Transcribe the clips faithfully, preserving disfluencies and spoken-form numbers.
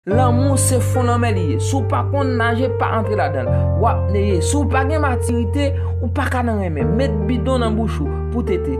Lanmou se fon lanmè li ye. Si w pa konn naje, pa antre ladan l. W ap neye. Si w pa gen matirite, ou pa ka nan renmen. Met bidon nan bouch ou pou tete.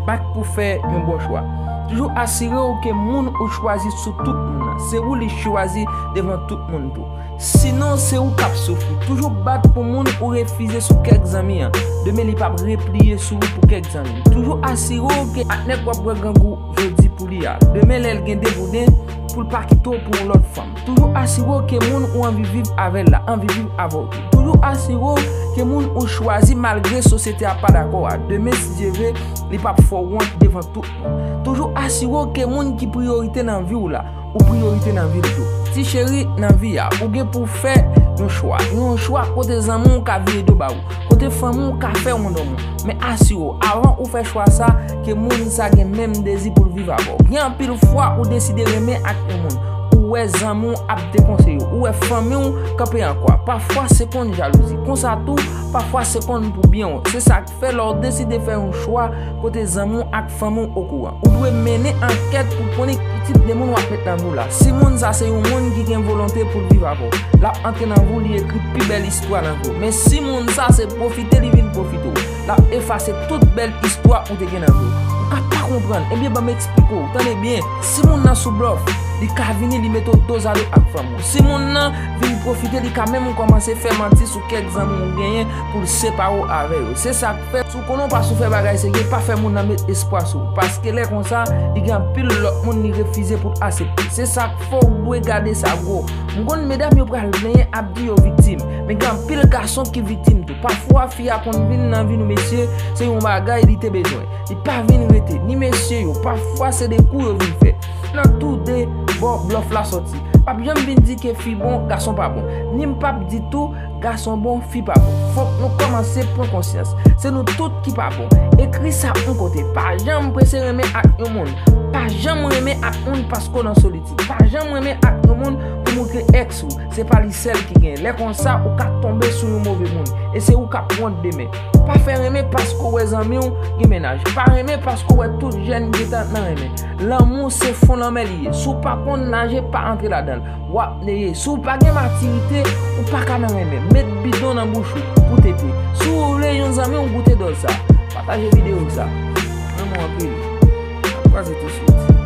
Bat pou fè yon bon chwa. Toujou asire w ke moun ou chwazi sou tout moun nan, se ou li chwazi devan tout moun tou. Sinon, se ou k ap soufri. Toujou bat pou moun ou refize sou kèk zanmi an. Demen, li p ap repliye sou ou pou kèk zanmi. Toujou asire w ke ak nèg w ap bwè grangou jodi pou li a, demen, lè l gen de bouden, pou l pa kite w pou yon lòt fanm. Toujou asire w ke moun ou anvi viv avè l la anvi viv avè w tou. Toujou asire w ke moun ou chwazi malgre sosyete a pa dakò a, demen, si Dye vle, li p ap fè w wont devan tout moun. Toujou asire w ke moun ki priyorite nan vi w la, ou priyorite nan vi l tou. Ti cheri, nan vi a, ou gen pou w fè yon chwa. Yon chwa kote zanmi w ka vire do ba ou, kote fanmi w ka fè wondonm ou. Men asire w, avan ou fè chwa sa, ke moun sa gen menm dezi pou l viv avè w. Gen anpil fwa ou deside renmen ak yon moun, ou wè zanmi w ap dekonseye w, ou wè fanmi w kanpe an kwa. Pafwa se konn jalouzi. Konsa tou, pafwa se konn pou byen w. Se sa k fè lè w deside fè yon chwa kote zanmi w ak fanmi w okouran, ou dwe mennen ankèt pou konnen ki tip de moun w ap met nan vi w la. Si moun sa se yon moun ki gen volonte pou l viv avè w, l ap antre nan vi w, li ekri pi bèl istwa nan vi w. Men si moun sa se pwofite li vin pwofite w, l ap efase tout bèl istwa ou te gen nan vi w. Ou ka pa konprann, ebyen ban m eksplike w. Tande byen, si moun nan sou blòf, li ka vini, li mete w dozado ak fanmi w. Si moun nan vin pwofite, li ka menm kòmanse fè manti sou kèk zanmi w genyen pou l separe w avè yo. Se sa k fè, si w konnen w pa sou fè bagay serye, pa fè moun nan met espwa sou ou, paske lè konsa, li gen anpil lòt moun li refize pou l aksepte. Se sa k fè w dwe gade sa gwo. M konn medam yo pral plenyen ap di yo viktim, men gen anpil gason ki viktim tou. Pafwa, fi a konn vin nan vi nou mesye, se yon bagay li te bezwen. Li pa vin rete, ni mesye yo, pafwa se de kou yo vin fè. Nan tou de bò blòf la sòti. P ap janm vin di ke fi bon, gason pa bon. Ni m p ap di tou, gason bon, fi pa bon. Fòk nou kòmanse pran konsyans. Se nou tout ki pa bon. Ekri sa yon kote. Pa janm prese renmen ak yon moun. Pa janm renmen ak moun paske w nan solitid. Pa janm renmen ak yon moun pou moutre èks ou. Se pa li sèl ki gen. Lè konsa, ou ka tonbe sou yon move moun. E se ou k ap wont demen. Pa fè renmen paske w wè zanmi w gen mennaj. Pa renmen paske w wè tout jèn gentan nan renmen. Lanmou se fon lanmè li ye. Si w pa konn naje, pa antre ladan l. W ap neye. Si w pa gen matirite, ou pa ka nan renmen. Met bidon nan bouch ou pou tete. Si w vle yon zanmi w goute dòz sa, pataje videyo sa. Renmen w anpil. N ap kwaze tou swit.